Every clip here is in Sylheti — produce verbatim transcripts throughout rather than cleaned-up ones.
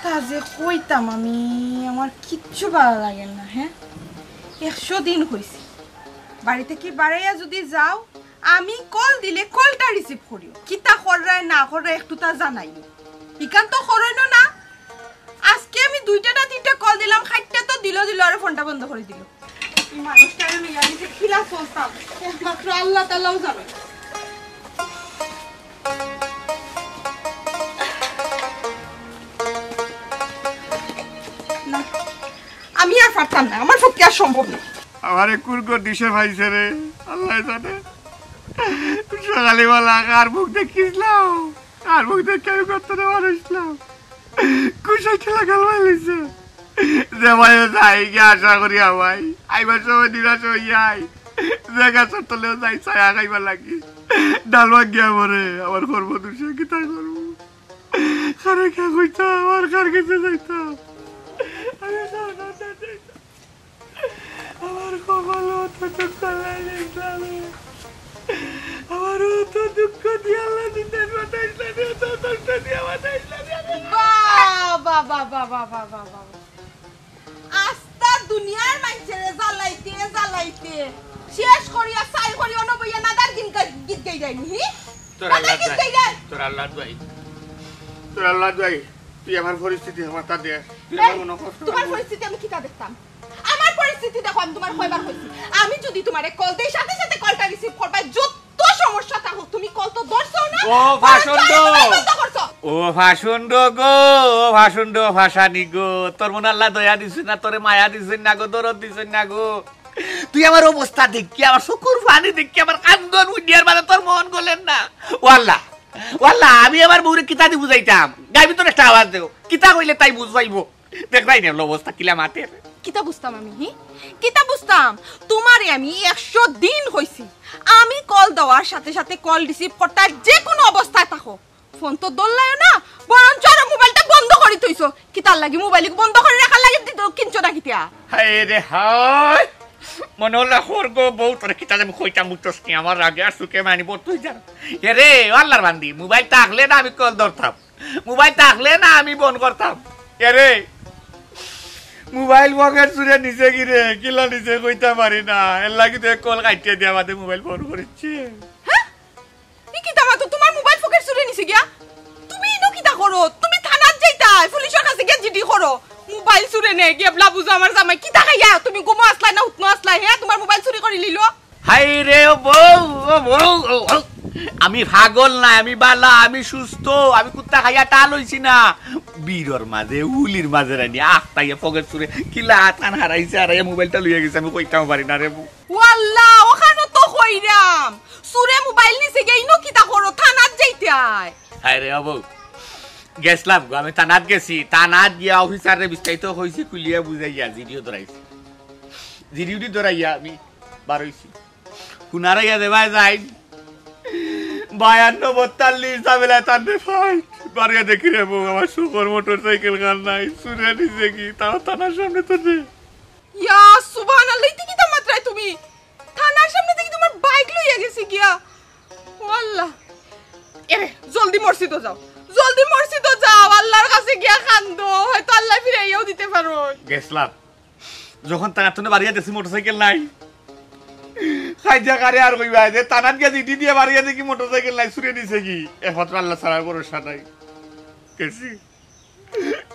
তা যে কইতাম আমি, আমার কিচ্ছু ভালা লাগে না। হ্যাঁ, একশো দিন কইছি, বাড়ি থাকি বারাইয়া যুদি যাও, আমি কল দিলে কলটা রিসিভ করিও, কিতা কররায় না কররায় একটুতা জানাইও। ইখান তো করইন না। আজকে আমি দুইটা না তিনটা কল দিলাম, কাইট্টা তো দিলো দিলো, আরো ফোনটা বন্ধ করি দিলো। এই মানুষটারে লইয়া আমি যে কিলা চলতাম, একমাত্র আল্লাহ তাআলাউ জানে। না, আমি আর পারতাম না, আমার পক্ষে আর সম্ভব না। আমারে কুন কুন দিশে পাইছে রে, আল্লায় জানে। সকালে বেলা কার মুখ দেখিছলাম, কার মুখ দেখি আমি গর্ত দেওয়া রইছিলাম। কুশাই খেলা খেলা লইছে। যে ভাই যাই গিয়া আশা করি আমায়, আইবার সময় নিরাশ হইয়া আই। যে গাছর তলেও যাই ছায়া খাইবার লাগি। ডাল ভাঙ্গিয়া মরে, আমার কর্ম দোষে কিতা করবো? কারে কে কইতাম, আর কার গেছে যাইতাম? আমি তো অনাথ যাইতাম। আমার কপালো অত দুঃখ লেখছে রে। আমার অত দুঃখ দিয়া আল্লাহ দিন দেন বাতাস লাগে, অত কষ্ট দিয়া বাতাস লাগে রে। বাহ, বাহ, বাহ। আস্তা দুনিয়ার মাইনষরে জ্বালাইতে জ্বালাইতে শেষ করিয়া ছাই করিয়া অনো বইয়া নাদার গিন গাই-, গীত গাই যায়নি, হি? তোর নাদার আল্লাহ গীত দোয়াই, গাই যায়। তোর আল্লাহ দোয়াই, তোর আল্লাহ দোয়াই, তুই আমার পরিস্থিতি মাথা দে, তুই এই, আমার মনে কষ্ট তোমার করে। পরিস্থিতি আমি কিতা দেখতাম? আমার পরিস্থিতি দেখো, আমি তোমার কয়বার কইছি, আমি যদি তোমারে কল দেই, সাথে সাথে কলটা রিসিভ করবা, যত সমস্যা থাকুক, তুমি কল তো ধরছো না, ও বরঞ্চ ভাষণ দো। বন্ধ করছো। ও ভাষণ দো গো, ও ভাষণ দো, ভাষানি গো, তোর মনে আল্লাহ দয়া দিছইন না, তোরে মায়া দিছইন না গো, দরদ দিছইন না গো। তুই আমার অবস্থা দেখি, আমার চকুর পানি দেখি, আমার কান্দন উঠিয়ার মানে তোর মন গলের না। ও আল্লাহ, ও আল্লাহ, আমি আমার বউরে কিতা দি বুঝাইতাম? গাইবি তোর একটা আওয়াজ দেও, কিতা কইলে তাই বুঝাইবো? দেখরায় নি অবস্থা কিলা মাতের। কিতা বুঝতাম আমি, হি? কিতা বুঝতাম? তোমারে আমি একশো দিন কইছি, আমি কল দেওয়ার সাথে সাথে কল রিসিভ করতায়, যে কোনো অবস্থায় থাকো। ফোন তো ধরলায় না, বরঞ্চ আরো মোবাইলটা বন্ধ করি থইছো। কিতার লাগি মোবাইল বন্ধ করি রাখার লাগি দিত কিনছো না কিতা? হায় রে হায়, মনে অইলো হর গো বউ, তোরে কিতা আমি কইতাম, বুঝছস নি? আমার রাগে আর সুখে মানি বর্তই যার। এরে, ও আল্লাহর বান্দি, মোবাইল থাকলে না আমি কল ধরতাম। মোবাইল থাকলে না আমি বন্ধ করতাম। এরে, মোবাইল পকেট চুরে নিছে গি রে, কিলা নিছে কইতাম পারি না। এর লাগি তো এক কল কাটিয়া দিয়া বাদে মোবাইল বন্ধ করিছে। হ্যাঁ? ই কিতা মাতো, তোমার মোবাইল পকেট চুরে নিছে গিয়া? তুমি ইনো কিতা করো? তুমি থানাত যাইতায়, পুলিশর কাছে গিয়া জিডি করো। মোবাইল চুরে নে গিয়া, এবলা বুঝো আমার জামাই কিতা খাইয়া? তুমি ঘুমো আছলায় না উঠনো আছলায়, হ্যাঁ? তোমার মোবাইল চুরি করি লিলো। হায় রে, ও বউ, ও বউ, ও, ও। আমি পাগল নায়, আমি বালা, আমি সুস্থ, আমি কুত্তা খাইয়া টাল অইছি না। বিরর মাঝে, উলির মাঝে রানি, আখতাইয়া পকেট চুরে, কিলা আতান হারাইছে, হারাইয়া মোবাইলটা লইয়া গেছে, আমি কইতাম পারি না রে বউ। ও আল্লাহ, অখানো তো কইরাম। চুরে মোবাইল নিছে গিয়া, ইনো কিতা করো, থানাত যাইতায়। হায় রে, ও বউ। গেছলাম গো, আমি থানাত গেছি, থানাত গিয়া অফিসাররে বিস্তারিত কইছি, খুলিয়া বুঝাইয়া, জিডিও ধরাইছি। জিডিউটি ধরাইয়া আমি বারইছি। কুনারে ইয়া দেবায় যাই। বায়ান্ন বত্তাল্লিশ ঝামেলায় তানরে ফাইট। বারইয়া দেখি রে বউ, আমার সুখর মোটরসাইকেল খান নাই। চুরে নিছে গি, তাও থানার সামনে তো রে। ইয়া, সুবহানাল্লাহ, ইতা কিতা মাতরায় তুমি? থানার সামনে থাকি তোমার বাইক লইয়া গেছে গিয়া। ও আল্লাহ। এরে, জলদি মসজিদো যাও। জলদি মসজিদো যাও, আল্লাহর কাছে গিয়া কান্দো। হয়তো আল্লাহ ফিরাইয়াও দিতে পারো। গেছলাম। যখন থানাত থনে বারইয়া দেখছি মোটরসাইকেল নাই, কাইজা কারে আর কইবা যে থানাত গিয়া জিডি দিয়া বারইয়া দেখি মোটরসাইকেল নাই, চুরে নিছে গি। একমাত্র আল্লাহ ছাড়া আর ভরসা নাই। গেছি।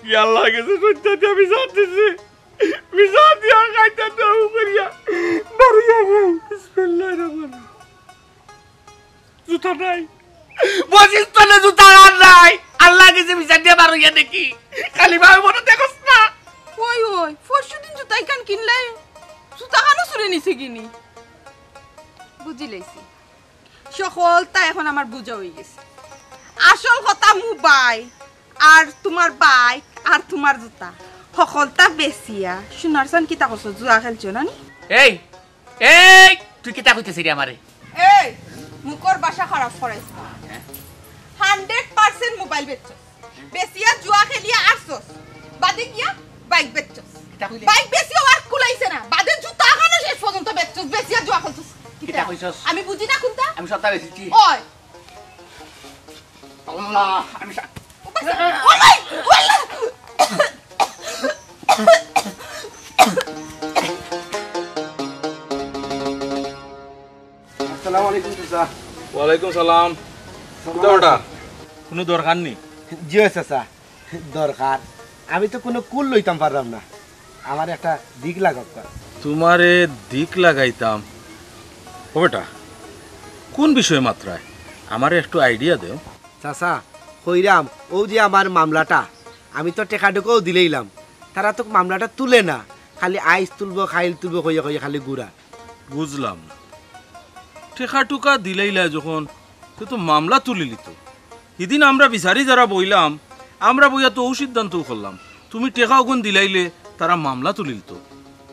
ইয়া আল্লাহ গেছে, সত্যি দিয়া বিচার দিছে। বিচার দিয়া কাইজা দাও করিয়া বারইয়া গই। বিসমিল্লাহির রহমানির রহিম। জুতা নাই। বুঝিস তো না জুতা আর নাই। আল্লাহ গেছে বিচার দিয়া বারইয়া দেখি। খালি ভাবে মনে দেখোস না। ওই, ওই, পরশুদিন জুতা ইখান কিনলে, জুতা খানো চুরে নিছে গিনি। বুঝিলাইছি। সকলতা এখন আমার বুঝা অইগেছে। আসল কথা মোবাইল, আর তোমার বাইক, আর তোমার জুতা, সকলতা বেচিয়া সোনার চান কিতা করছো? জুয়া খেলছো না নি? এই, এই, তুই কিতা কইতেছিরে আমারে? এই, মুখর ভাষা খারাপ করাইস না। হান্ড্রেড পার্সেন্ট মোবাইল বেচছস, বেচিয়া জুয়া খেলিয়া আরছস, বাদে গিয়া বাইক বেচছস। কিতা কইলে? বাইক বেচিয়া আর কুলাইছে না, বাদে জুতা খানো শেষ পর্যন্ত বেচছস, বেচিয়া জুয়া খেলছস। কিতা? আমি বুঝি না কুনটা। আমি সাতটা বেচছি। ওই। আল্লাহ, আমি সা- ও ভাই, ও ভাই, ও আল্লাহ। আসসালামু আলাইকুম চাচা। ওয়ালাইকুম সালাম। সালাম কুনটা ওটা? আলাইকুম। কুনু দরকার নি? জি অয় চাচা, দরকার। আমি তো কুনু কুল লইতাম পাররাম না, আমারে একটা দিক লাগাউক্কা। তুমারে দিক লাগাইতাম? ও বেটা, কুন বিষয়ে মাতরায়? আমারে একটু idea দেও। চাচা, কইরাম, অউ যে আমার মামলাটা, আমি তো টেকা-টুকাও দিলাইলাম, তারা তো মামলাটা তুলে না, খালি আইজ তুলবো, কাইল তুলবো কইয়া কইয়া খালি ঘুরা। বুঝলাম না। টেকা-টুকা দিলাইলা যখন, তে তো মামলা তুলিলিতো। হিদিন আমরা বিচারি যারা বইলাম, আমরা বইয়া তো অউ সিদ্ধান্তউ করলাম, তুমি টেকা অগুন দিলাইলে তারা মামলা তুলিলিতো।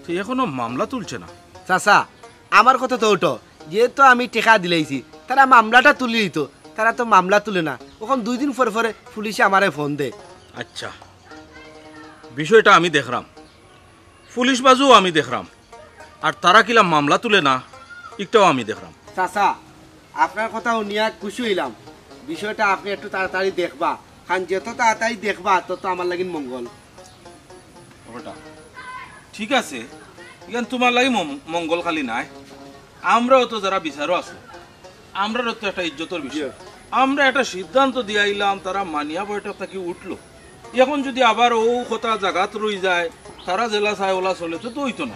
তে এখনো মামলা তুলছে না। চাচা, আমার কথা তো অটা, যেহেতু আমি টেকা দিলাইছি, তারা মামলাটা তুলিলিতো, তারা তো মামলা তুলে না। অখন দুই দিন পরে পরে পুলিশে আমারে ফোন দে। আচ্ছা, বিষয়টা আমি দেখরাম। পুলিশ বাজুও আমি দেখরাম, আর তারা কিলা মামলা তুলে না, ইকটাও আমি দেখরাম। চাচা, আপনার কথা হুনিয়া খুশি অইলাম। বিষয়টা আপনে একটু তাড়াতাড়ি দেখবা, কারণ যত তাড়াতাড়ি দেখবা, তত আমার লাগিন মঙ্গল। ওটা ঠিক আছে, ইখান তুমার লাগি মম-, মঙ্গল খালি নায়, আমরাও তো যারা বিচারো আছি, আমরারও তো একটা ইজ্জতর বিষয়। জি। আমরা একটা সিদ্ধান্ত দিয়া আইলাম, তারা মানিয়া বৈঠক থাকি উঠলো। এখন যুদি আবার অউ কথা জাগাত রই যায়, তারা যেলা চায় অলা চলে, তো, তো অইতো না।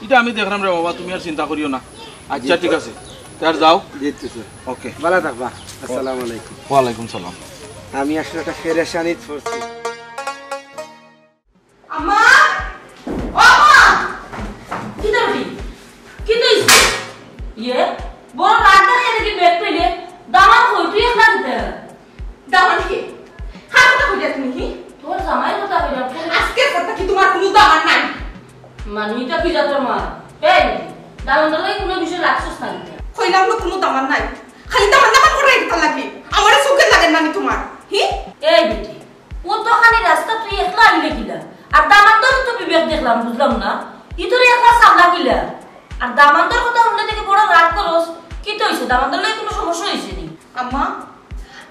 ইটা আমি দেখরাম রে বাবা, তুমি আর চিন্তা করিও না। আচ্ছা, জি। ঠিক আছে, তে আর যাও। জি, ঠিক আছে। ওকে। ভালা থাকবা। আসসালামু আলাইকুম। ওয়ালাইকুম সালাম। আমি আসলে একটা পেরেশানিত পড়ছি। আম্মা! ও আম্মা! কিতা বেটি? কিতা অইছে? ইয়ে, বড় রাগ দেখাইয়া দেখি ব্যাগ পাইলে, দামান কই? তুই একলা কিতা? দামান কে? কার কথা কইরা তুমি, হি? তোর জামাইর কথা কইলাম। আজকে থাকি তুমার কুনু দামান নাই। মানে, ইটা কি জাতর মাত? এই, দামান্দর লগে কুনু বিষয় রাখছস না নি? কইলাম না কুনু দামান নাই। খালি দামান দামান করার লাগি। আমারে চউখে লাগে না নি তুমার, হি? এই বেটি, অতখানি রাস্তা তুই একলা আইলে কিলা? আর দামান্দরও তো বিবেক দেখলাম, বুঝলাম না। ই তোরে একলা সামলা কিলা? আর দামান্দর কথা হুনলে দেখি বড় রাগ করস। কিতা অইছে? দামান্দর লগে কুনু সমস্যা অইছে নি? আম্মা,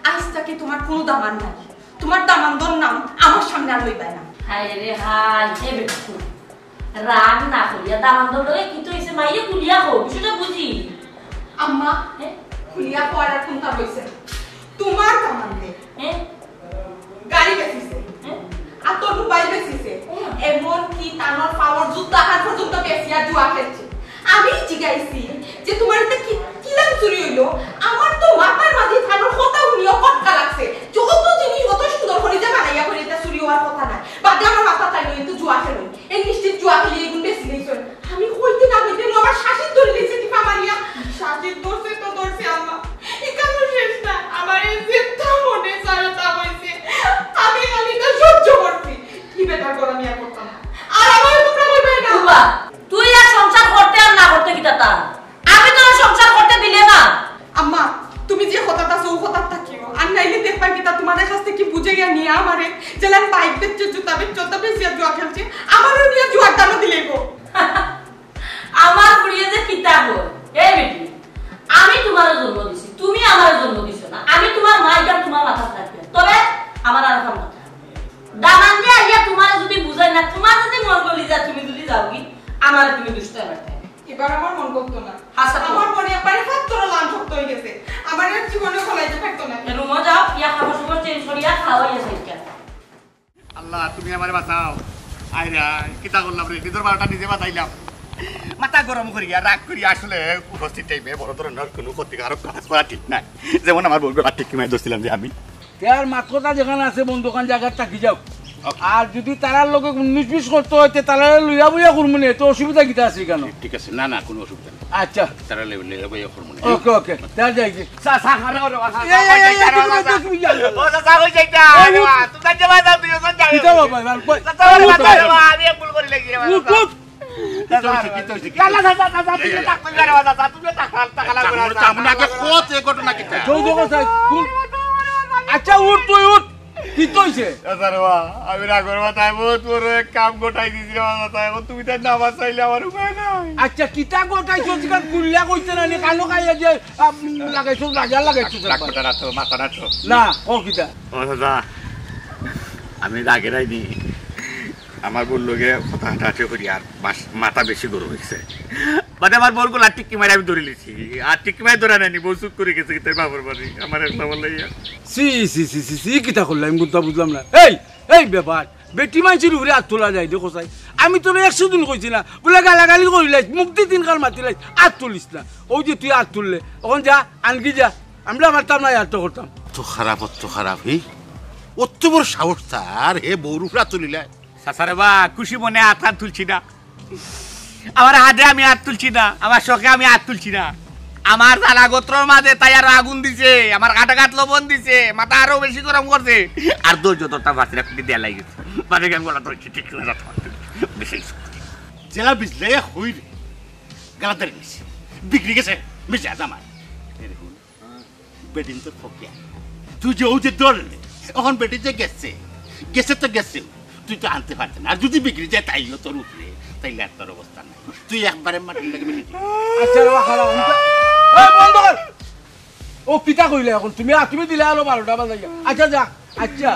আইজ থাকি তুমার কুনু দামান নাই। তুমার দামান্দর নাম আমার সামনে আর লইবায় না। হায় রে হায়, এ বেটি, রাগ না করিয়া দামান্দর লগে কিতা অইছে, মাইরে খুলিয়া কও, বিষয়টা বুঝি। আম্মা, হ্যাঁ? খুলিয়া কওয়ার আর কুনতা রইছে না। তুমার দামান্দে হ্যাঁ? গাড়ি বেচিছে, হ্যাঁ? আতর মোবাইল বেচিছে, হ্যাঁ। এমনকি তানর পাওর জুতা খান পর্যন্ত বেচিয়া জুয়া খেলছে। আমি জিগাইছি যে, "তুমার ইটা কি, কিলান চুরি অইলো?" আমার তো মাথার মাঝে তানর কথা হুনিয়া খটকা লাগছে। যত জিনিস অত সুন্দর করি যে বানাইয়া করি, ইটা চুরি অওয়ার কথা নায়। বাদে আমার মাথা তাইলো, "ই তো জুয়া খেলো।" এ নিশ্চিত জুয়া খেলি এগুন বেশি নেই চল। আমি কইতে না কইতে নু আমার শাশিত ধরি লিছে টিপা মারিয়া। শাশিত ধরছে তো ধরছে আম্মা। ইখানো শেষ না। আমার এই যেতা মনে চায় তা অইছে। আমি খালি ইটা সহ্য করছি। ই বেটার ঘর আমি আর করতাম না। আর আমারে তুমরা কইবায় না। বাবা, তুই আর সংসার করতে আর না করতে কিতা তা? আমি তো আর সংসার করতে দিলে না। আম্মা, তুমি যে কথাটা কও, কথার থাকিও। আর নাইলে দেখবায় কিতা, তুমার কাছ থাকি বুঝাইয়া নিয়া আমারে, যেলান বাইক বেচছে, জুতা বেচছে, অতা বেচিয়া জুয়া খেলছে, আমারেও নিয়া জুয়ার দানো দিলাইবো। আমার ফুড়িয়ে যে কিতা কয়, এই বেটি, আমি তুমারে জন্ম দিছি, তুমি আমারে জন্ম দিছো না, আমি তুমার মা, ইটা তুমার মাথাত থাকবে। তবে আমার আর একটা কথা, দামান্দে আইয়া তুমারে যুদি বুঝায় না, তুমার যুদি মন গলি যায়, তুমি যুদি যাওগি, আমারে তুমি দুষতায় পারতায় না। এবার আমার মন গলতো না। হাছা তো। আমার মনে একবারে পাথরর লান শক্ত অই গেছে। আমার আর জীবনে খোলাইতে পারতো না। রুমো যাও, ইয়া কাপড় চোপড় চেঞ্জ করিয়া খাওয়াইয়া যাইতা। আল্লাহ, তুমি আমারে বাঁচাও। আয় রে আয়, কিতা করলাম রে? নিজর বারোটা নিজে বাজাইলাম। মাথা গরম করিয়া, রাগ করিয়া আসলে উপস্থিত টাইমে বড় ধরনের কুনু ক্ষতিকারক কাজ করা ঠিক নায়। যেমন আমার বউর গলা টিক্কা মারি ধরছিলাম যে আমি। তে আর মাত কথা যেখান আছে বন্ধু, অখান জাগাত থাকি যাও। ওকে। আর যুদি তারার লগে উনিশ বিশ করতে অয়, তে তারারে লইয়া বইয়া করমু নে, তো অসুবিধা কিতা আছে কেন? ঠিক আছে, না, না, কুনু অসুবিধা নাই। আচ্ছা। তারা লই-, লইয়া বইয়া করমু নে। ওকে, ওকে। তে আর যাই কি? চা, চা, খাও, খাও, খাও, এই, এই, এই, এই, তুমি যাও, তুমি যাও। ও, চা, চা, কই যাইতা? এই, আরে বাবা, তুমি যাও, যাও, দুইজন যাও। কিতা বাবা, ভাই, ভাই? চা, চা, আরে বাবা, আরে বাবা, আমি এক ভুল করি লাগি রে বাবা। উঠ, উঠ। কিতা অইছে, কিতা অইছে, কিতা অইছে? চাচা, চাচা, চাচা, তুমি থাকতে পারো, চাচা, তুমি থাকতে, থাকা লাগবে না, চাচা। চামুন আগে খোঁজ, এ ঘটনা কিতা? জলদি কর, স্যার, উঠ। আচ্ছা, উঠ, তুই উঠ। কিতা অইছে? চাচা রে বা, আমি রাগর মাথায় বহুত বড় এক কাম ঘটাই দিছি রে বা চাচা। এখন তুমি তাই না বাঁচাইলে আমার উপায় নাই। আচ্ছা, কিতা ঘটাইছো? জিকান খুলিয়া কইতে না নি, কানো খাইয়া যে, আ, লাগাইছো, লাগিয়া লাগাইছো। ডাক্তার, তো মাথা না তো। না, ও কিতা? ও চাচা, আমি রাগের আইনি। আমার বউর লগে কথা হাঁটাহাঁটি করি আর মাস-, মাথা বেশি গরম অইছে। বাদে আমার বউর গলা টিকি মারি আমি ধরি লিছি। আর টিকি মারি ধরা নাইনি, বউ চুপ করি গেছে, তাই বাবার বাড়ি। আমার একলা বলে ইয়া। সি, সি, সি, সি, সি, কিতা করলাম? আমি কুন্তা বুঝলাম না। এই, এই ব্যাপার, বেটি মানষির উপরে আত তুলা যায় দেখো চাই। আমি তোরে একশো দিন কইছি না, বুলে গালাগালি করিলাইস, মুখ দি তিন কাল মাতিলাইস, আত তুলিস না। অউ যে তুই আত তুললে, অখন যা, আনগি যা। আমরা মারতাম না, আর তো করতাম। অত খারাপ, অত খারাপ, হি? অত বড় সাহস তার, হে বউর উপরে আত তুলিলায়? চাচা রে বা, খুশি মনে আত আত তুলছি না। আমার হাতে আমি আত তুলছি না, আমার শখে আমি আত তুলছি না। আমার জ্বালা গোত্রর মাঝে তাই আরো আগুন দিছে, আমার কাটা কাট লবণ দিছে, মাথা আরো বেশি গরম করছে। আর ধৈর্য ধরতাম পারছি না, খুঁটি দেয়া লাগি গেছে। মানে গেল গলা ধরছি, ঠিক করে রাখতে পারছি না। বেশি জেলা বিজলাই হই রে, গালাতে গেছে, বিগড়ি গেছে, মিজাজ আমার। এরকম বেটিন তো ফকিয়া। তুই যে অউ যে ধরলে, অখন বেটিন যে গেছে, গেছে তো গেছে, তুই তো আনতে পারতে না। আর যদি বিগড়ি যায় তাইও তোর উপরে, তাইলে আর তোর অবস্থা নাই। তুই একবারে মাটির লগে মিশে দিবি। আচ্ছা রে বা, খারাপ, আমি তো, এই বন্ধ কর। ও কিতা কইলে অখন তুমি? আর তুমি দিলে আরো বারোটা বাজাইয়া। আচ্ছা যা, আচ্ছা,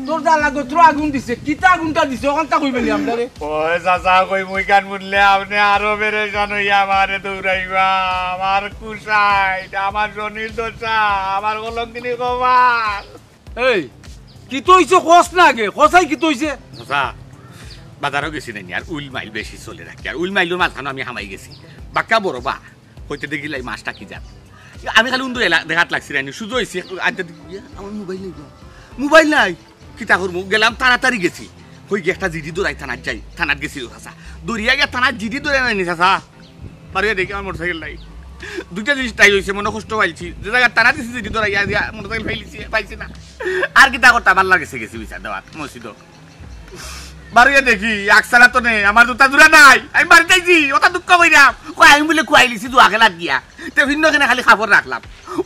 তোর জ্বালা গোত্র আগুন দিছে, কিতা আগুনটা দিছে, অখানটা কইবে নি আমরারে? ওই চাচা, কই মুই কান মুনলে আপনে আরো পেরেশান অইয়া আমারে দৌড়াইবা। আমার কুশাইট, আমার শনির দশা, আমার কলঙ্কিনী কপাল। এই, কিতা অইছে কস না আগে, কসাই কিতা অইছে? চাচা, বাজারো গেছি নাইনি, আর উইল মাইল বেশি চলে রাখি, আর উইল মাইলর মাঝখানো আমি হামাই গেছি। বাক্কা বড় বা, কইতে দেখিলাই মাছটা কি জাত। আমি খালি উন্দু এলা দেখাত লাগছি রাইনি, সুজো অইছি, আনতে দেখি, ইয়া, আমার মোবাইল নাই গো। মোবাইল নাই? কিতা করমু? গেলাম, তাড়াতাড়ি গেছি। কই গিয়া একটা জিডি ধরাই থানাত যাই, থানাত গেছি ও চাচা। ধরিয়া গিয়া থানাত জিডি ধরে নাইনি চাচা। বারইয়া দেখি আমার মোটরসাইকেল নাই। দুইটা জিনিস তাই অইছে, মনে কষ্ট পাইছি। যে জাগাত থানাত গেছি জিডি ধরাইয়া দিয়া মোটরসাইকেল পাইলিছি, পাইছি না। আর কিতা করতাম, আল্লার গেছে গেছি বিচার দেওয়াত, মসজিদো। বারইয়া দেখি, আকসালা তো নেই, আমার জুতা জুড়া নাই। আমি বাড়িত আইছি, অতা দুঃখ কইরাম। কয়, আমি বুলে কুয়াইলিছি দুয়া খেলাত গিয়া। তে ভিন্ন কেনে খালি কাপড় রাখলাম।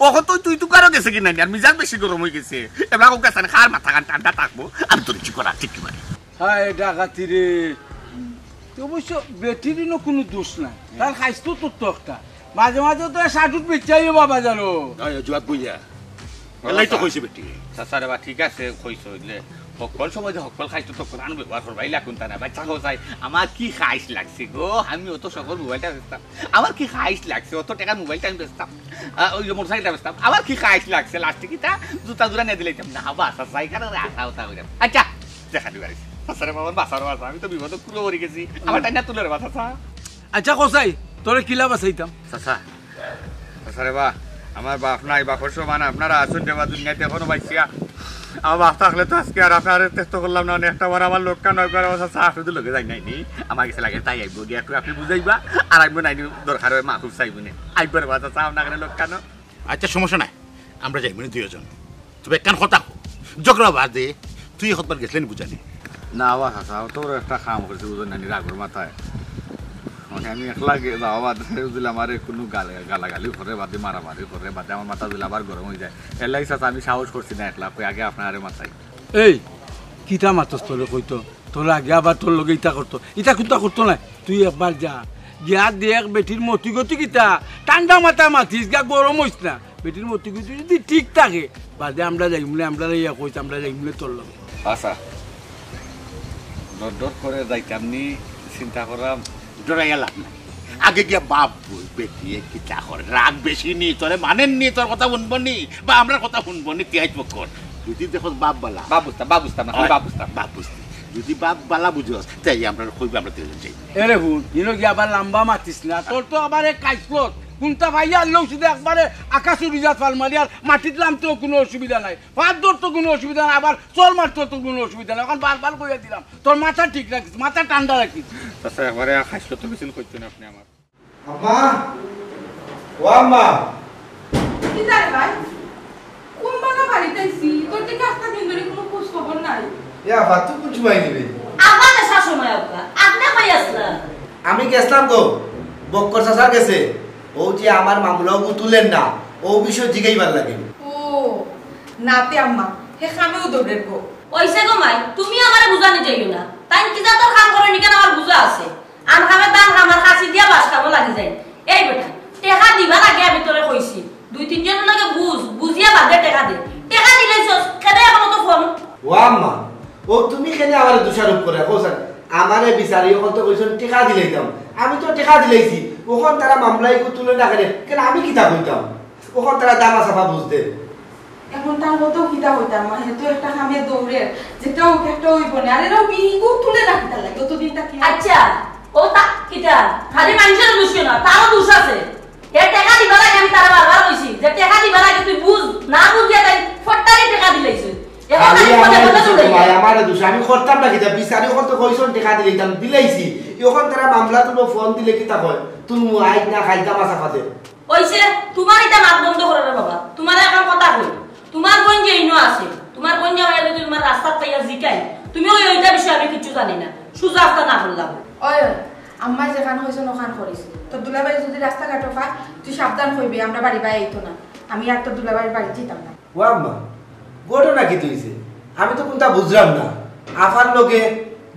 অখন তো তুই তুকারও গেছে কি নাই, আর মিজাজ বেশি গরম অই গেছে। এবলা কউক্কা চাইন, কার মাথা কান ঠান্ডা থাকবো, আমি তোর কিছু করার ঠিক কি মানে। হায় ডাকাতি রে। তো অবশ্য বেটিরও কুনু দোষ নাই, তার খাইছ তো তোর তো একটা। মাঝে মাঝে তো সাটুট বেচাইও বাবা জানো। জুয়াত বইয়া। এলাই তো কইছে বেটি। চাচা রে বা, ঠিক আছে, কইছো, অইলে হকল সময় যে হকল খাইছ তো কোরআন ব্যবহার করবাই লাগুন তা না। বাচ্চা কও চাই, আমার কি খাইছ লাগছে গো, আমি অত শখর মোবাইলটা বেচতাম। আমার কি খাইছ লাগছে, অত টেকার মোবাইলটা আমি বেচতাম। আ, ওই যে মোটরসাইকেলটা বেচতাম। আমার কি খাইছ লাগছে, লাস্টে কিতা জুতা জুড়া নিয়া দিলাইতাম। না বা, চাচা, এখানে ওরে আশা উঠা কইরাম। আচ্ছা, দেখা দিবার। চাচা রে বা, আমার বাঁচার বাঁচা, আমি তো বিপদো কুলো পড়ি গেছি। আমার টাইনা তুলে রে বা, চাচা। আচ্ছা কসাই, তোরে কিলা বাঁচাইতাম? চাচা, চাচা রে বা, আমার বাপ নাই, বাপর সমান আপনারা আছইন রে বা দুনিয়াত এখনো বাঁচিয়া। আমার বাপ থাকলে তো আজকে আর আপনারে টেস্ট করলাম না, অনেক একটা বার আমার লোক কান নয় করে চাচা, আপনি তো লগে যাই নাই নি। আমার গেছে লাগে তাই আইবো, গিয়া একটু আপনি বুঝাইবা, আর আইবো নাই নি, দরকার অয় মাফ চাইবো নে। আইবো রে বা চাচা, আপনার কানে লোক কানো। আচ্ছা, সমস্যা নাই, আমরা যাইমু নে দুইজন। তবে একখান কথা কও, ঝগড়া বাদে তুই কতবার গেছলে নি বুঝানি? না বা চাচা, অত বড় একটা কাম করছি বুঝইন না নি, রাগর মাথায়। মানে আমি একলা গে-, যাওয়া বাদে যদি আমারে কুনু গাল-, গালাগালি করে বাদে, মারামারি করে বাদে, আমার মাথা যদি আবার গরম অই যায়। এর লাগি চাচা আমি সাহস করছি না একলা, কই আগে আপনারে মাতাই। এই, কিতা মাতস তোরে কইতো? তোর আগে আবার তোর লগে ইতা করতো, ইতা কুন্তা করতো না। তুই একবার যা, গিয়া দেখ বেটির মতি গতি কিতা, ঠান্ডা মাথা মাতিস, গা গরম অইস না। বেটির মতি গতি যদি ঠিক থাকে, বাদে আমরা যাইমু নে, আমরা যাইয়া কইস, আমরা যাইমু নে তোর লগে। আচ্ছা, ডর ডর করে যাইতাম নি, চিন্তা করাম। ডরাইয়া লাভ নাই। আগে গিয়া বাপ বল, বেটিয়ে কিতা করে, রাগ বেশি নি, তোরে মানের নি, তোর কথা হুনবো নি, বা আমরার কথা হুনবো নি, তিয়াই তো কর। যদি দেখো বাপ বালা। বাপ বুঝতাম, বাপ বুঝতাম না, আমি বাপ বুঝতাম। বাপ বুঝতাম। যদি বাপ বালা বুঝস, তাই আমরা কইবা আমরা দুইজন যাই। এরে হুন, হিনো গিয়া আবার লাম্বা মাতিস না। তোর তো আবার এক খাইছলত, কুন্তা পাইয়া আনলেও শুধু একবারে আকাশ উড়ি যাত ফাল মারি, আর মাটিত লামতেও কুনু অসুবিধা নাই, পাত ধরতো কুনু অসুবিধা নাই, আবার চল মারতো তো কুনু অসুবিধা নাই। অখন বারবার কইয়া দিলাম, তোর মাথা ঠিক রাখিস, মাথা ঠান্ডা রাখিস। চাচা, একবারে খাইছলত তো কিছু কইতো না আপনি আমার। আম্মা, ও আম্মা। কিতা রে ভাই? কুন বালা বাড়িত আইছি? তোর দেখি আস্তা দিন ধরি কুনু খোঁজ খবর নাই। এ আফা, তুই কুন সময় দিবি? আবার আসার সময় আপনার। আপনি কই আসলা? আমি গেছলাম গো, বক্কর চাচার গেছে। অউ যে আমার মামলা অগু তুলের না, অউ বিষয়ে জিগাইবার লাগি। ও, নাতে আম্মা, হে কামেও দৌড়ের গো। অইছে গো মাই, তুমি আমারে বুঝানি যাইও না। তাইন কি জাতর কাম করইন ইখান আমার বুঝা আছে। আন কামে দান কাম আর কাশি দিয়া বাশ কামো লাগি যাইন। এই বেটা, টেকা দিবার আগে আমি তোরে কইছি, দুই তিনজনর লগে বুঝ, বুঝিয়া বাদে টেকা দে। টেকা দিলাইছস, কেনে এখনো তো ফোন? ও আম্মা, ও তুমি কেনে আমারে দোষারোপ কররায়? কও ছাইন, আমারে বিচারি অকলতে কইছইন টেকা দিলাইতাম। আমি তো টেকা দিলাইছি। অখন তারা মামলা ইগু তুলে না কেনে? কেনে আমি কিতা কইতাম? অখন তারা দামা চাপা বুঝ দের। অখন তার মতো কিতা কইতাম, মা, হে তো একটা কামে দৌড়ের, যেটা হোক একটা অইবো নে। আরে, এরাও বিঙ্গু তুলে রাখি তার লাগে, অতদিন তাকে আচ্ছা, ও তা কিতা? খালি মানষর দোষ কেনে? তারও দোষ আছে। হে টেকা দিবার আগে আমি তারে বারবার কইছি যে টেকা দিবার আগে তুই বুঝ, না বুঝিয়া তাইন ফট্টারে টেকা দিলাইছস। অখন খালি খালি আমারে দোষ, তুলে। ভাই, আমারে দোষ। আমি করতাম না কিতা? বিচারি অকলতে কইছইন টেকা দিলাইতাম, দিলাইছি। অখন তারা মামলা তুলবো, ফোন দিলে কিতা কয়? তুলমু, আইজ না কাইল দামা চাপা দে। অইছে, তুমার ইতা মাত বন্ধ করো রে বাবা। তুমারে অখন কথা কই, তুমার বইন যে ইনো আছে, তুমার বইন যে আমারে যদি তুমার রাস্তাত পাইয়া জিকাই, তুমি ওই ওইটা বিষয়ে আমি কিচ্ছু জানি না, সুজা আস্তা না করলাম। ওই, ওই, আম্মায় যেখান কইছইন অখান করিস। তোর দুলাভাই যদি রাস্তাঘাটো পায়, তুই সাবধান কইবি, আমরা বাড়ি বায় আইতো না। আমি আর তোর দুলাভাইর বাড়ি যাইতাম না। ও আম্মা, ঘটনা কিতা অইছে? আমি তো কুনতা বুঝলাম না। আফার লগে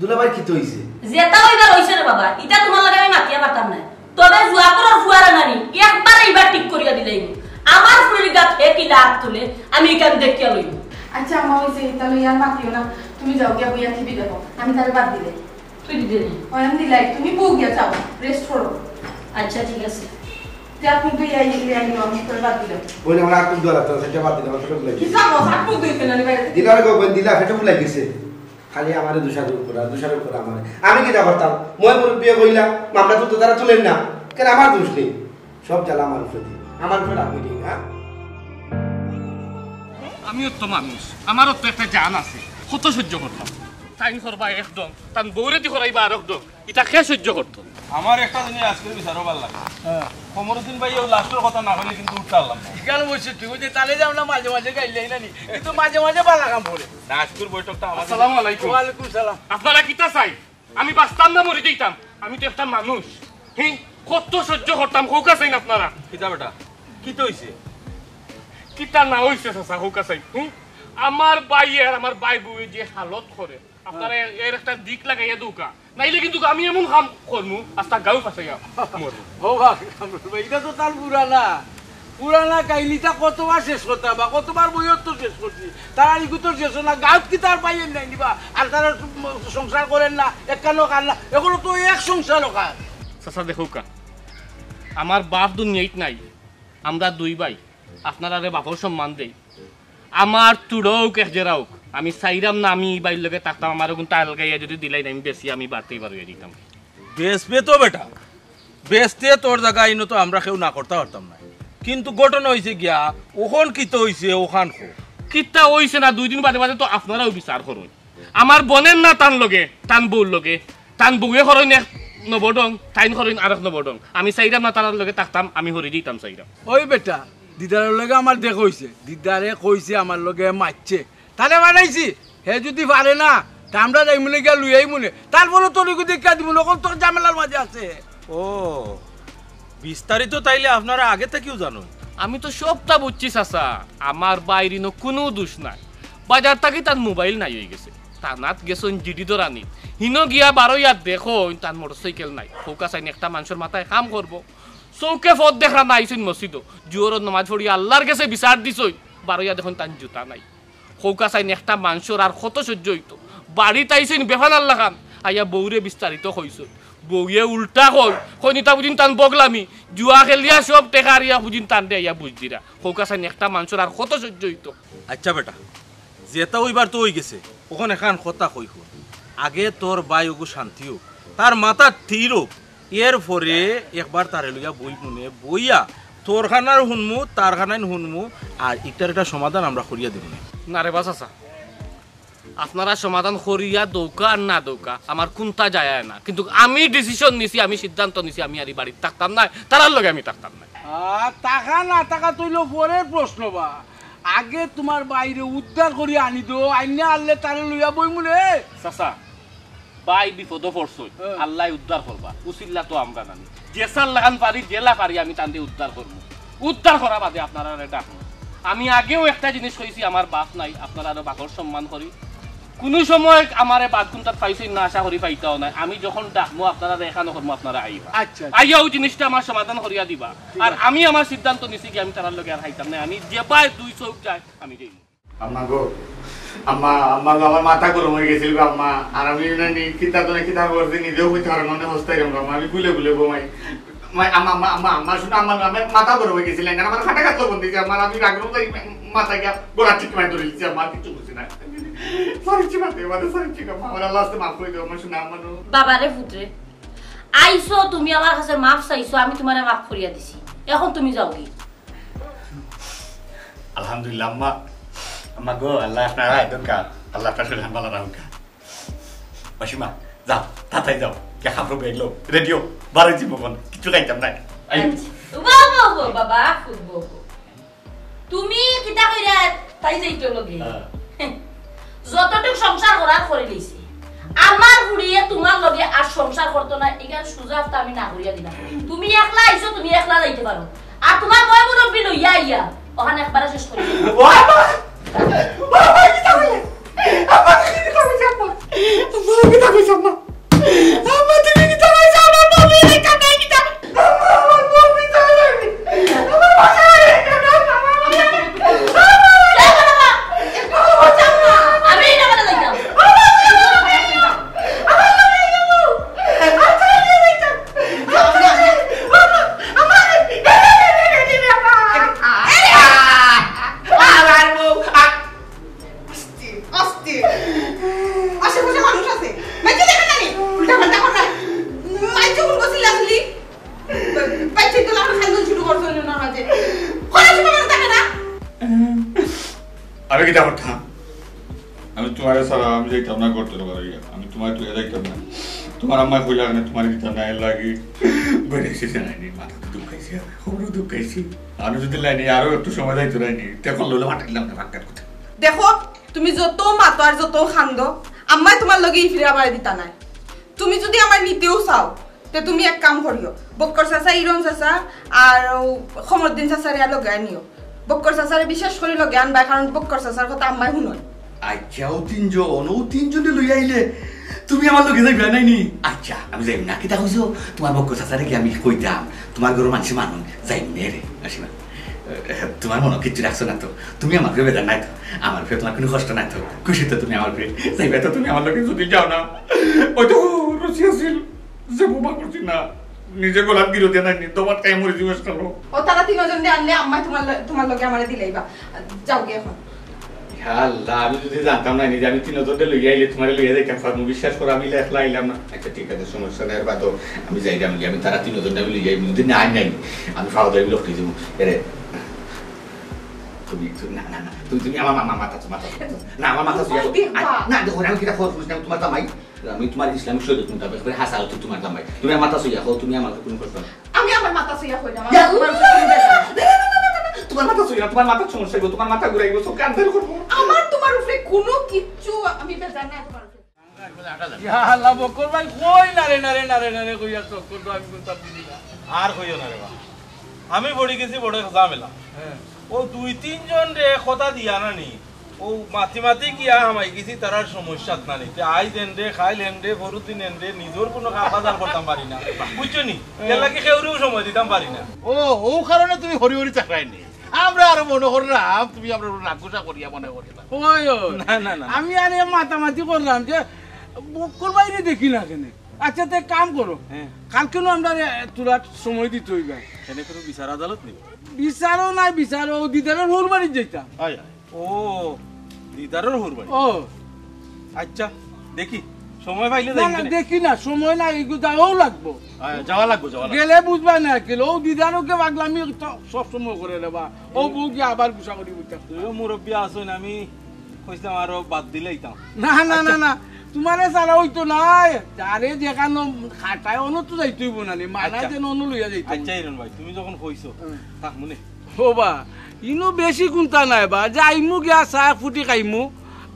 দুলাভাইর কিতা অইছে? যেটা অইবার অইছে রে বাবা, ইটা তুমার লগে আমি মাতিয়া পারতাম না। তবে জুয়াপুরর ফুয়ারে নানি একবারে ইবার ঠিক করিয়া দিলাইমু। আমার ফুড়ির গাত হে কিলা আত তুলে, আমি ইখান দেখিয়া লইমু। আচ্ছা আম্মা, অইছে, ইতা লইয়া আর মাতিও না। তুমি যাও গিয়া বইয়া টিভি দেখো, আমি তারে বাদ দিলে। তুই দিতে নি? ওই আমি দিলাই, তুমি বউ গিয়া যাও, রেস্ট করো। আচ্ছা, ঠিক আছে। যা, তুমি তো ইয়াই লিয়া নিও, আমি তোরে বাদ দিলাম। বইন, আমার আত মুখ ধোয়া লাগতো না, সেটা বাদ দিলাম, আমার পেটে ফুলাই গেছে। কিতা কস, আত মুখ ধুইতে না রে বাইরে? দিলা রে গো, বইন, দিলা, পেটে ফুলাই গেছে। খালি আমারে দোষারোপ করা, দোষারোপ করা আমারে। আমি কিতা করতাম? মই মুরব্বিয়ে কইলা, মামলা তো তারা তুলেন না। কেনে আমার দোষ নি? সব জ্বালা আমার উপরে দি। আমার উপরে রাগ অইলে, হ্যাঁ? আমিও তো মানুষ, আমারও তো একটা জান আছে, কত সহ্য করতাম। তাইন করবা এক ঢং, তান বউরে দি করাইবা আরক ঢং, ইটা কে সহ্য করতো? আমার একটা জিনিস আজকের বিচারও ভালা লাগে। হ্যাঁ। কমরুদ্দিন ভাই, ও লাস্টর কথা না কইলে কিন্তু উঠতে পারলাম না। ইখান অবশ্য ঠিক অইছে, তাইলে যে আমরা মাঝে মাঝে গাইলাই না নি, কিন্তু মাঝে মাঝে ভালা কাম করে। না, আজকের বৈঠকটা আমার আসসালামু আলাইকুম। ওয়ালাইকুম সালাম। আপনারা কিতা চাইন? আমি বাঁচতাম না মরি যাইতাম, আমি তো একটা মানুষ। হি, কত সহ্য করতাম, কউক্কা চাইন আপনারা। কিতা বেটা, কিতা অইছে? কিতা না অইছে চাচা, কউক্কা চাইন। হি, আমার ভাইয়ে আর আমার ভাই বউয়ে যে হালত করে, আপনারা এর, এর একটা দিক লাগাইয়া দেউক্কা, নাইলে কিন্তু আমি এমন কাম করমু, আস্তা গাঁও ফাঁসাইয়া মরমু। ও বা, কামরুল ভাই, ইটা তো তার পুরানা, পুরানা কাহিনীটা কতবার শেষ করতাম বা কতবার বইয়ত তো শেষ করছি। তারা ইগু তো শেষ না, গাঁওত কি তার ভাইয়ের নাই নিবা? আর তারা সংসার করের না, একখানো খার না, এখনো তো এক সংসার ওখান। চাচা দেখউক্কা, আমার বাপ দুনিয়াইত নাই, আমরা দুই ভাই, আপনারারে বাপর সম্মান দেই। আমার তুড়া অউক এক জেরা অউক, আমি চাইরাম না আমি ই ভাইর লগে থাকতাম, আমার অগুন তাল গাইয়া যদি দিলাইন আমি বেশি আমি বাড়তেই বার অইয়া দিতাম। বেচবে তো বেটা, বেচতে তোর জাগা ইনো তো আমরা কেউ না করতা পারতাম না। কিন্তু ঘটনা অইছে গিয়া, অখন কিতা অইছে, অখান কও। কিতা অইছে না, দুই দিন বাদে বাদে তো আপনারাও বিচার করইন। আমার বইনের না তান লগে, তান বউর লগে, তান বউয়ে করইন এক নবঢং, তাইন করইন আরক নবঢং। আমি চাইরাম না তারার লগে থাকতাম, আমি হরি দিতাম চাইরাম। ওই বেটা, দিদারর লগে আমার দেখা অইছে, দিদারে কইছে আমার লগে মাতছে, তারে বানাইছি। হে যদি পারে না, তে আমরা যাইমুনে গিয়া লইয়াইমুনে। তারপরে তোর ইগু দেখা দিমু, অখন তোর ঝামেলার মাঝে আছে। ও, বিস্তারিত তাইলে আপনারা আগে থাকিউ জানইন? আমি তো সবটা বুঝছি চাচা, আমার ভাইর ইনো কুনু দুষ নাই। বাজার থাকি তান মোবাইল নাই অইগেছে, থানাত গেছইন জিডি ধরানিত, হিনো গিয়া বারইয়া দেখইন তান মোটরসাইকেল নাই। কউক্কা চাইন একটা মানষর মাথায় কাম করবো, চউখে পথ দেখরা না, আইছইন মসজিদো, জুহরর নমাজ পড়িয়া আল্লার গেছে বিচার দিছইন, বারইয়া দেখইন তান জুতা নাই। কউক্কা চাইন একটা মানষর আর কত সহ্য অইতো? বাড়িত আইছইন বেফানার লাখান, আইয়া বউরে বিস্তারিত কইছইন। বউয়ে উল্টা কইন, কইন ইতা বুঝিন তান বগলামি, জুয়া খেলিয়া সব টেকা হারিয়া বুঝিন তানরে আইয়া বুঝ দিরা। কউক্কা চাইন একটা মানষর আর কত সহ্য অইতো? আচ্ছা বেটা, যেটা অইবার তো অইগেছে, অখন একখান কথা কই হুন। আগে তোর ভাই অগু শান্তি অউক, তার মাথা স্থির অউক, এরপরে একবার তারে লইয়া বইমুনে, বইয়া তোর খানার হুনমু, তার খানাইন হুনমু, আর ইটার একটা সমাধান আমরা করিয়া দিমুনে। না রে বা চাচা, আপনারা সমাধান করিয়া দেউক্কা আর না দেউক্কা, আমার কুনতা যায় আয় না, কিন্তু আমি decision নিছি, আমি সিদ্ধান্ত নিছি, আমি আর ই বাড়িত থাকতাম নায়, তারার লগে আমি থাকতাম নায়। আ, থাকা না থাকা তো অইলো পরের প্রশ্ন বা। আগে তুমার ভাইরে উদ্ধার করি আনি দেও, আইনা আনলে তারে লইয়া বইমুনে। চাচা, ভাই বিপদো পড়ছইন, হ্যাঁ। আল্লায় উদ্ধার করবা, উছিলা তো আমরা নানি। যেছার লাখান পারি, যেলা পারি আমি তানরে উদ্ধার করমু। উদ্ধার করা বাদে আপনারারে ডাকমু। আমি আগেও একটা জিনিস কইছি, আমার বাপ নাই, আপনারা আরো বাপর সম্মান করি। কুনু সময় আমারে বাথরুম তাত পাইছইন না, আশা করি পাইতাও নায়। আমি যখন ডাকমু, আপনারারে এখানো করমু, আপনারা আইবা। আচ্ছা, আচ্ছা। আইয়া অউ জিনিসটা আমার সমাধান করিয়া দিবা। ঠিক আর আছে। আমি আমার সিদ্ধান্ত নিছি কি, আমি তারার লগে আর খাইতাম না। আমি যেবায় দুই চউখ যায়, আমি যাইমু। আম্মা গো, আম্মা, আম্মা গো, আমার মাথা গরম অই গেছিল গো আম্মা। আর আমি না নি, কিতা তো না কিতা করছি, নিজেও কইতে পারলাম না, হস্তাই রকম আম্মা, আমি ভুলে ভুলে ঘুমাই। মাই, আম্মা, আম্মা, আম্মা, আম্মা, শুনো, আম্মা, আমার মাথা গরম অই গেছিল, আমার খাটা কাটলো বন্ধ দিছে, আমার আমি রাগ রুম যাই, মাথা গিয়া গোড়া ঠিক মাই ধরে দিছে, আমার কিচ্ছু বুঝছি না। সরি, ঠিক আছে, এবারে সরি, ঠিক আছে, আমার আল্লাহ আস্তে মাফ করে দেবো, আমার শুনো, আম্মা, নো। বাবারে পুত্রে, আইছো তুমি আমার কাছে মাফ চাইছো, আমি তোমারে মাফ করিয়া দিছি, এখন তুমি যাওগি। আলহামদুলিল্লাহ, আম্মা। আম্মা গো, আল্লাহ আপনার আয় দোকা, আল্লাহ আপনার শরীর ভালো রাখুকা। মাসিমা, যাও, তাড়াতাড়ি যাও, গিয়া কাপড় ব্যাগ লও, রেডিও, বারোই যাইমু অখন, কিচ্ছু খাইতাম না। আই। আচ্ছা। বাহ, বাহ, বাহ, বাবা, খুব বাহ, বাহ। তুমি কিতা কইরা তাই যাইতো লগে? হ্যাঁ। যতটুক সংসার করার করি লইছে। আমার বুড়িয়ে তোমার লগে আর সংসার করতো না, এখান সুজা তো আমি না করিয়া দিলাম। তুমি একলা আইছো, তুমি একলা যাইতে পারো। আর তোমার ময় মুরব্বি লইয়া আইয়া, অখান একবারে শেষ করি দিলাম। বাবা! বাবা, কিতা কইলে? আম্মা, তুমি কিতা কইছো, আম্মা? আম্মা, তুমি কিতা কইছো? আমার বউ বিয়ে কাটাই কিতা? আম্মা, আমার বউ বিয়ে কাটাই। আমার বাসায় আম্মা, আমার বাসায় আম্মা, আমার বাসায় আম্মা। আমি এই ব্যাপারে যাইতাম। আম্মা, তুমি আমার লগে যাও। আমার লগে যাও। আচ্ছা, আমি যাইতাম। আম্মা, আম্মা, আম্মা, আম্মা। আমার বউ, আ- আস্তে, আস্তে। আশেপাশে মানুষ আছে। মাইকে দেখেন না নি? উল্টা পাল্টা কথা। মাইকে কোন বসে লাগলি? বাইকে তো লাগানো খান্দন শুরু করছে অন্য মাঝে। খোলা শুরু করে থাকে না? আমি কিতা করতাম? আমি তোমারে ছাড়া আমি যাইতাম না করতে পারি। আমি তোমার তুই যাইতাম না। তোমার আম্মা কইলা না, তোমার দিতাম না, এর লাগি ঘরে এসে জানাইনি। মাথা তো দুঃখ খাইছি, খবরও দুঃখ খাইছি। আমি যদি লাইনি আরো একটু সময় যাইতো লাইনি, তখন লইলে মাঠাইলাম না, ভাগ্যার কথা। দেখো, তুমি যত মাতো আর যত খান্দো, আম্মায় তোমার লগে ই ফিরে আবার দিতা নাই। তুমি যদি আমার নিতেও চাও, তে তুমি এক কাম করিও, বক্কর চাচা, ইরন চাচা আর ও খমরুদ্দিন চাচারে আর লগে আনিও। বক্কর চাচারে বিশেষ করি লগে আনবা, কারণ বক্কর চাচার কথা আম্মায় হুনইন। আচ্ছা, ও তিনজন, ও তিনজনে লই আইলে তুমি আমার লগে যাইবা নাই নি? আচ্ছা, আমি যাইমু না। কিতা কইছো? তোমার বক্কর চাচারে কি আমি কইতাম? তোমার ঘরর মানষে মানুন, যাইমু নে রে, আসি না। তোমার মনো কিচ্ছু রাখছো না তো? তুমি আমার উপরে বেজার নাই তো? আমার উপরে তোমার কুনু কষ্ট নাই তো? খুশি তো তুমি আমার উপরে? যাইবা তো তুমি আমার লগে? যদি যাও না, ওই তো রুচি আছিল, যে বোমা করছি না, নিজে গলাত গিরো দিয়া নাইনি, তোমার টাইম মরে দিবস কালো। ও তারা তিনজনরে আনলে আম্মায় তোমার ল-, তোমার লগে আমারে দিলাইবা। যাওগি অখন। ইয়া আল্লাহ, আমি যদি জানতাম না নি যে আমি তিনজনরে লইয়া আইলে তোমারে লইয়া যাইতাম পারমু, বিশ্বাস করো, আমি একলা আইলাম না। আচ্ছা, ঠিক আছে, সমস্যা নাই, আর বাদ দেও, আমি যাইরাম, আমি তারা তিনজনরে আমি লইয়া আইমু, যদি না আই নাই, আমি ফাওয়া ধরি লটকি যাইমু। এরে, তুমি, তুমি, না, না, না, তুমি, তুমি আমার মা-, মা-, মাথা, মাথা, মাথা, না, আমার মাথা ছুইয়া, আই, দেখো। না, দেখো, আমি কিতা ফোন শুনিস না, আমি তোমার জামাই, আমি তোমার ইসলামিক শরীয়ত মোতাবেক, একেবারে হাছা হতো তোমার জামাই। তুমি আমার মাথা ছুইয়া কও, তুমি আমার কুনু কষ্ট নাই। আমি আমার মাথা ছুইয়া কইলাম, ইয়া, আমার উপরে কুনু বেজার নাই। না, না, না, না, না, না, তোমার মাথা ছুইয়া, তোমার মাথা সমস্যা হইব, তোমার মাথা ঘুরাইব, চোখ আন্ধার করবো। আমার তোমার উপরে কুনু কিচ্ছু আমি বেজার নাই তোমার উপরে। ইয়া আল্লাহ, বক্কর ভাই, কই না রে, না রে, না রে, না রে, কইয়া চক্কর তো আমি কোনটা বুঝি না। আর কইও না রে বাবা, আমি পড়ি গেছি বড় এক ঝামেলা। হ্যাঁ। ও দুই তিনজন রে কথা দিয়া না নি, ও মাতি মাতি গিয়া হামাই গেছি তারার সমস্যাত না নি। তে আইজ এনরে, খাইল এনরে, ফরুদিন এনরে, নিজর কুনু কাম কাজ আর করতাম পারি না, বুঝছো নি? হ্যাঁ। এর লাগি কেউরেও সময় দিতাম পারি না। ও, ও কারণে তুমি হরি হরি চাকরাই নি। আমরা আরো মনো করলাম তুমি আমরা রাগ গুসা করিয়া মনো করিয়া। ওই, ওই। না, না, না, না। আমি আর এ মাতামাতি করলাম যে বক্কর ভাইরে দেখি না কেনে। আচ্ছা, তে কাম করো। হ্যাঁ। কালকে নু আমরা রে-, তোরা সময় দিতে হইবে। এনে কোনো বিচার আদালত নেই? বিচারও নাই, বিচার ও দিদারর হউর বাড়িত যাইতাম। হয়, হয়। ও, দিদারর হউর বাড়ি। ও। আচ্ছা, দেখি, সময় পাইলে না, যাই না, কেনে? দেখি না, সময় নাই, এগু যাওয়াও লাগবো। হ্যাঁ, যাওয়া লাগবো, যাওয়া লাগবো। গেলে বুঝবা না, গেলে ও দিদারও কে পাগলামি তো সব সময় করে রে বা। ও বউ গিয়া আবার গুসা করি বুঝতে। তুইও মুরব্বি আছইন, আমি কইছিলাম আরো বাদ দিলাইতাম। না, না, না, আচ্ছা। না, তোমারে ছাড়া হইতো না। যারে যেখানো খাটায়, অনো তো যাইতে হইব না নি, মানা আচ্ছা। যেন অনো লইয়া যাইতে হইব। আচ্ছা, ইরন ভাই, তুমি যখন কইছো, হুম। থাক মনে। ও বা, ইনো বেশি কুন্তা নাই বা, যাইমু গিয়া চা ফুটি খাইমু,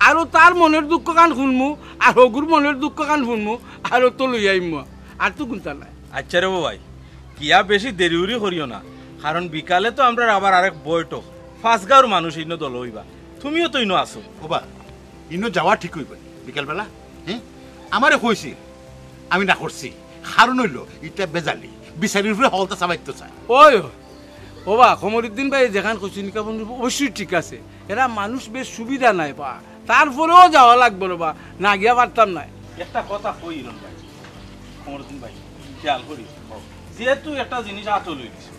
আরো তার মনের দুঃখ কান শুনমু, আর হগুর মনের দুঃখ কান শুনমু, আরো তো লই আইমু, আর তো কুন্তা নাই। আচ্ছা রে ভাই, কিয়া বেশি দেরি উরি করিও না, কারণ বিকালে তো আমরা আবার আরেক বৈঠক, পাঁচগাঁওর মানুষ ইনো দল হইবা, তুমিও তো ইনো আছো। ও বা, ইনো যাওয়া ঠিক হইব না। বিকালবেলা, হ্যাঁ, আমারে কইছিল, আমি না করছি। কারণ অইলো, ইটা বেজালি, বিচারির উপরে হকলতা চাপাইতো চায়। ওই, ওবা, কমরুদ্দিন ভাই যেখান কইছইন, ইখান অবশ্যই ঠিক আছে। এরা মানুষ বেশ সুবিধা নাই বা, তারপরেও যাওয়া লাগবো রে বা, না গিয়া পারতাম নায়। একটা কথা কই ইরন ভাই, কমরুদ্দিন ভাই, খেয়াল করি, যেহেতু একটা জিনিস আটল অই গেছে,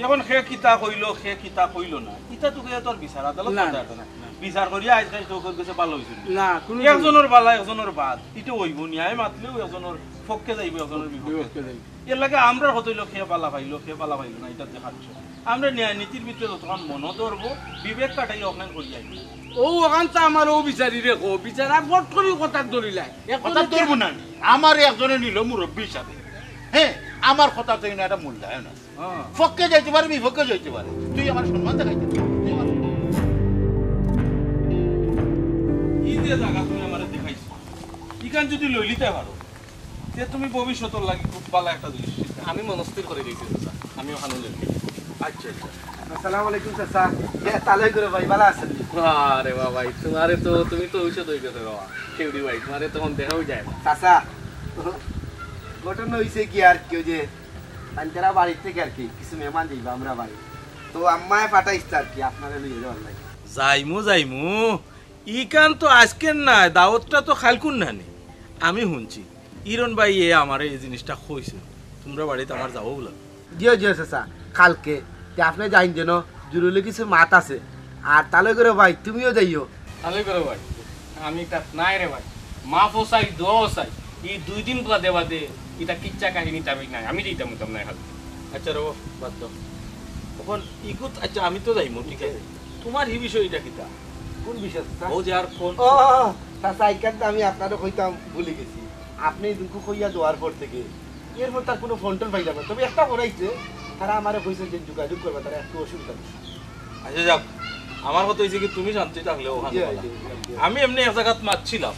এখন কে কিতা কইলো, কে কিতা কইলো না, ইটা তো কেউ তো আর বিচার আদালত না, করতে না, পারতো না। না, না। বিচার করিয়া আইজ কাইল কেউ কেউর গেছে ভালা অইছে না। না, কোনো একজনর ভালা, একজনর বাদ, ইটা অইবো, ন্যায় মাতলেও একজনর পক্ষে যাইবো, একজনর বিপক্ষে। বিপক্ষে যাইবো। এর লাগি আমরার কথা অইলো কে ভালা পাইলো, কে ভালা পাইলো না, ইটা দেখার বিষয়। আমরা ন্যায় নীতির ভিতরে যতক্ষণ মনো ধরবো, বিবেক খাটাইয়া অখান করিয়া আইবো। ও, অখান তো আমার ও বিচারি রে, কো বিচার আর বট করি কথা ধরিলাই। কথা ধরবো না নি? আমারে একজনে নিল মুরব্বী হিসাবে। হ্যাঁ, আমার কথা তো এনে একটা মূল্যায়ন আছে। হ্যাঁ। পক্ষে যাইতে পারে, বিপক্ষে যাইতে পারে। তুই আমার সম্মান দেখাইতে পারে। তুই আমার এই যে জাগা তুমি আমারে দেখাইছো, ইখান যদি লইলিতে পারো, তে তুমি ভবিষ্যতর লাগি খুব ভালা একটা জিনিস শিখতা। আমি মনস্থির করি দিছি, চাচা। আমি অখানো লইমু। আচ্ছা, আচ্ছা। আসসালামু আলাইকুম, চাচা। এ, তালই করে ভাই, ভালা আছইন নি? আরে বাবা, তোমারে তো, তুমি তো ঔষধ অই গেছো বাবা। কেউরি ভাই, তোমারে তো অখন দেখাও যায় না। চাচা, ঘটনা অইছে কি আর কি, ওই যে তানতারা বাড়ির থাকি আর কি, কিছু মেহমান যাইবা আমরা বাড়ি। তো আম্মায় পাঠাইছে আর কি, আপনারে লইয়া যাওয়ার লাগি। যাইমু, যাইমু। ইখান তো আইজকের নায়, দাওয়াতটা তো কাইলকুর নানি। আমি হুনছি, ইরন ভাইয়ে আমারে এই জিনিসটা কইছে, তুমরার বাড়িত আমার যাওয়া লাগবো। জিও, জিও, চাচা, কাইলকে। তে আপনে যাইন যেন, জরুরি কিছু মাত আছে। আর তালই করে ভাই, তুমিও যাইও। তালই করে ভাই, আমি তাত নাই রে ভাই। মাফও চাই, দোয়াও চাই। ই দুই দিন বাদে বাদে ইটা কিচ্ছা কাহিনী তাবিজ নাই। আমি যাইতাম, যাইতাম না এখন। আচ্ছা রে, বাদ দাও। অখন ইগুত, আচ্ছা, আমি তো যাইমু, ঠিক আছে। তোমার ই বিষয়টা কিতা? কোন বিষয়, চাচা? ও যে আর ফোন। ও, ও, ও, চাচা, ইখান তো আমি আপনারে কইতাম ভুলি গেছি। আপনে দুঃখ কইয়া দেওয়ার পর থেকে, এরপর তার কোনো ফোন টোন পাইলাম না। তবে একটা করাইছে, তারা আমারে কইছে যে যোগাযোগ করবা, তারা একটু অসুবিধা অইছে। আচ্ছা, যাক, আমার কথা অইছে কি, তুমি শান্তি থাকলে অখানো জি, কথা। জি, জি, জি। আমি এমনে এক জাগাত মাতছিলাম,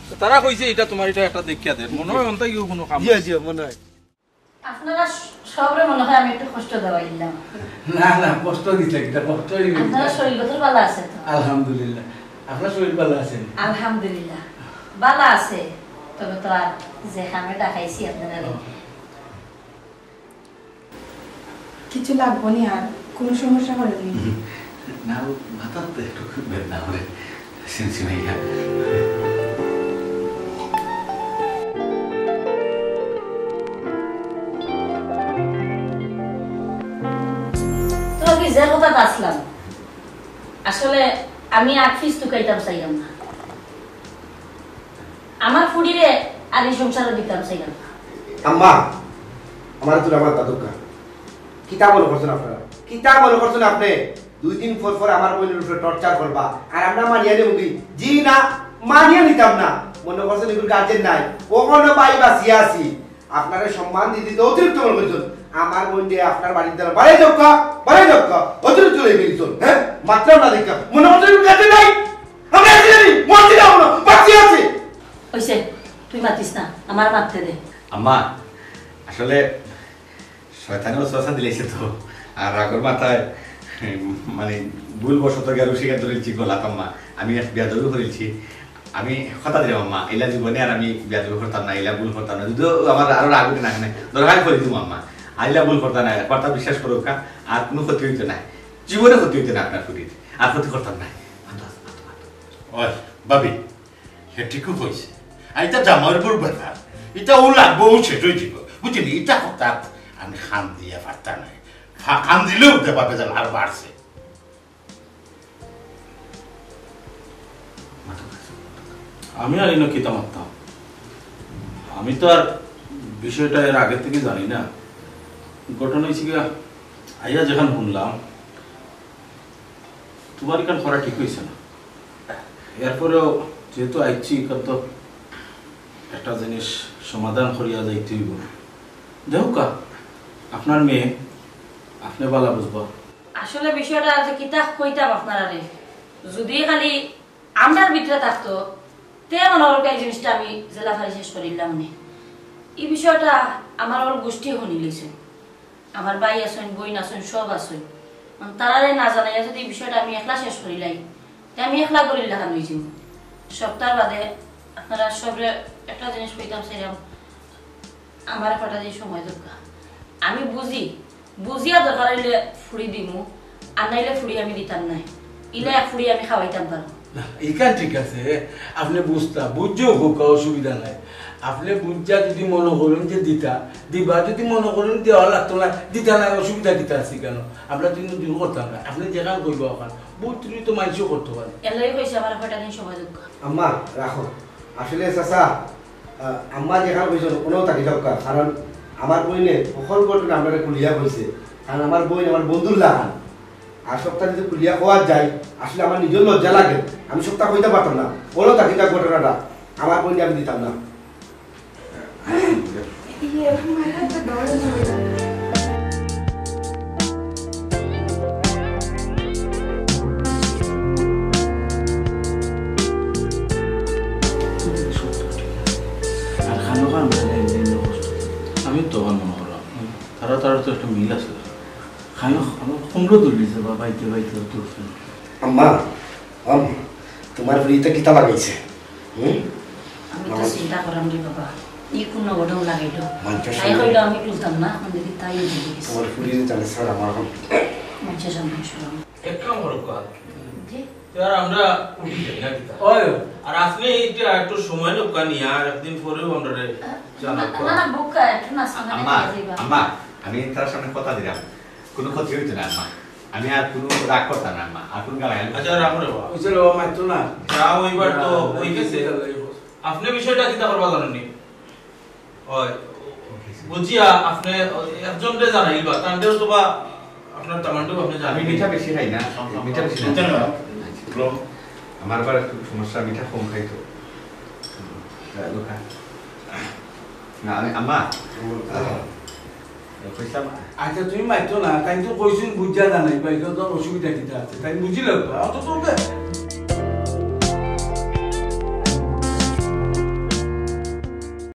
তো তারা কইছে, "এটা তোমার, এটা একটা দেখিয়া দেন।" মনে হয় অন্তায় কেউ কোনো কাম জি, আছে। জি, মনে হয়। আপনারা স-, সবরে মনে হয় আমি একটু কষ্ট দেওয়াইলাম। না, না, কষ্ট দিছে, এটা কষ্ট অইবে। আপনারা শরীর গতর ভালা আছে তো? আলহামদুলিল্লাহ। আপনার শরীর ভালা আছেন? আলহামদুলিল্লাহ। ভালা আছে। তবে তো আর যে কামে ডাকাইছি আপনারা রে। ও। কিছু লাগবো নি আর? কোনো সমস্যা করেনি? হুম। না, ও মাথার তো একটু বেদনা করে। সিমসিমাইয়া। তো কি যে কথাত আছলাম, আসলে আমি আগ পিছ তুকাইতাম চাইরাম না। আমার ফুড়িরে আর ই সংসারো দিতাম চাইরাম না। আম্মা, আমার তো আমার দাদুকা। কিতা মনে করছেন আপনারা? কিতা মনে করছেন আপনে? দুই দিন পর পর আমার বইনর উপরে টর্চার করবা, আর আমরা মানিয়া নেব কি? জি না, মানিয়া নিতাম না। মনে করছেন এগুলো গার্জেন নাই, অখনো ভাই বাঁচিয়া আছি। আপনারে সম্মান দিতে তো অতিরিক্ত মনে করছেন। আমার বইন যে আপনার বাড়ির দ্বারা বাড়াই দক্কা, বাড়াই দক্কা, অতিরিক্ত হয়ে গেছেন। হ্যাঁ, মাত্রা না দেখা মনে করছেন এগুলো গার্জেন নাই। আমরা আছি জানি, মরছি না আমরা, বাঁচিয়া আছি। অইছে, তুই মাতিস না, আমার মাততে দে। আম্মা, আসলে শয়তানে ওয়াসওয়াসা দিলাইছে তো, আর রাগর মাথায়, মানে, ভুল বশত গিয়া রশি গিয়া ধরিলছি গলাত আম্মা। আমি এক বেয়াদবি করিলছি। আমি কথা দিলাম আম্মা, ইলা জীবনে আর আমি বেয়াদবি করতাম না, ইলা ভুল করতাম না। যদিও আমার আরো রাগ উঠে না, এখানে দরকার করে দিব আম্মা। আর ইলা ভুল করতাম না, কথা বিশ্বাস করো কা, আর কোনো ক্ষতি হইতো না। জীবনে ক্ষতি হইতো না আপনার ফুড়ির, আর ক্ষতি করতাম না। ওই, ভাবি, হে ঠিকও কইছে। আর ইটা জামাইর বউর ব্যাপার। ইটা ও লাগবো, ও শেষ হয়ে যাবো। বুঝলি, ইটা হঠাৎ আমি কান দিয়া পারতা নাই। ফা-, কান দিলেও উঠতে পারবে যেন আর বাড়ছে। আমি আর ইনো কিতা মাততাম। আমি তো আর বিষয়টা এর আগে থেকে জানি না। ঘটনা হয়েছে গিয়া, আইয়া যেখান শুনলাম, তোমার এখান করা ঠিক হয়েছে না। এরপরেও যেহেতু আইছি, এখান তো একটা জিনিস সমাধান করিয়া যাইতে হইব। দেখো কা, আপনার মেয়ে, আপনি বালা বুঝবা। আসলে বিষয়টা যে কিতা কইতাম আপনারারে, যদি খালি আমরার ভিতরে থাকতো, তে মনে হয় এই জিনিসটা আমি জেলা ফারি শেষ করিলাম নে। এই বিষয়টা আমার ওর গোষ্ঠী শুনি লইছে। আমার ভাই আছইন, বইন আছইন, সব আছইন। মানে, তারারে না জানাইয়া যদি এই বিষয়টা আমি একলা শেষ করিলাই, তে আমি একলা করির লাখান হয়ে যাবো। সপ্তাহ বাদে আপনারা সবরে একটা জিনিস কইতাম চাইরাম, আমারে কয়টা দিন সময় দেউক্কা। আমি বুঝি, বুঝিয়া দরকার অইলে ফুড়ি দিমু, আর নাইলে ফুড়ি আমি দিতাম নায়। ইলা এক ফুড়ি আমি খাওয়াইতাম পারমু। না, ইখান ঠিক আছে, আপনে বুঝতা, বুঝিয়া কউক্কা, অসুবিধা নাই। আপনে বুঝিয়া যুদি মনো করইন যে দিতা, দিবা, যুদি মনো করইন দেওয়া লাগতো না, দিতা না, অসুবিধা কিতা আছে কেনে? আমরা তিন দিন করতাম না, আপনে যেখান কইবা অখান, ভুল ত্রুটি তো মানষেও করতো পারে। এর লাগি কইছি আমারে কয়টা দিন সময় দেউক্কা। আম্মা, রাখো। আসলে চাচা, আহ, আম্মা যেখান কইছইন, অনো থাকি যাউক্কা, কারণ আমার বইনে হকল ঘটনা আপনারে খুলিয়া কইছে, কারণ আমার বইন আমার বন্ধুর লাখান। আর সবটা যুদি খুলিয়া কওয়া যায়, আসলে আমার নিজর লজ্জা লাগে, আমি সবটা কইতাম পারতাম না। অনো থাকি যাউক ঘটনাটা, আমার বইনরে আমি দিতাম না। আর খানো খান বেলা এই যে কষ্ট। আমি তখন মনো করলাম, তারা, তারা তো একটা মিল আছে। খানো, খানো কুমড়ো তুলিছে বা বাইতে, বাইতে তুলছে। আম্মা, আম্মা, তুমার ফুড়িয়ে ইতা কিতা লাগাইছে? হুম? আমি তো চিন্তা করলাম রে বাবা, ই কুন অঘটন লাগাইলো। মানষের তাই সামনে কইলো আমি তুলতাম না, এখন দেখি তাই তুলি দিছে। তুমার ফুড়িয়ে জানে স্যার আমার এখন। মানষের সামনে শরম। এক কাম করউক্কা। জি। তে আর আমরা উঠি যাই না কিতা? ওই। আর আপনে ইটা একটু সময় নেউক্কা নিয়া, আর একদিন পরেউ আমরারে আ, জানাউক্কা। না, না, বুকা, একটু নাস্তা খানা আম্মা, খাইয়া যাইবা। আম্মা, আমি তার সামনে কথা দিলাম, কুনু ক্ষতি অইতো না আম্মা। আমি আর কুনু রাগ করতাম না আম্মা, আর কুনু গালাগালি করতাম আচ্ছা, না। রাখো রে বাবা। অইছে রে বাবা, মারতো না। যা অইবার তো না, অই গেছে। না, না, না। আপনে বিষয়টা কিতা করবা জানইন নি? ওই, বুঝিয়া আপনে একজনরে জানাইবা, তানরেও তো বা আপনার তামান্ডু আপনে আমি জানেন। মিঠা বেশি খাই না, মিঠা বেশি না। মিঠা না। আমার আবার একটু সমস্যা, মিঠা কম খাই তো। না, আমি, আম্মা, কইছিলাম, আচ্ছা, তুমি মারতো না, তাইন তো কইছইন বুঝিয়া জানাইবা, ইটা তো অসুবিধা কিতা আছে? তাইন বুঝিলাউক্কা, অন্তত ওকে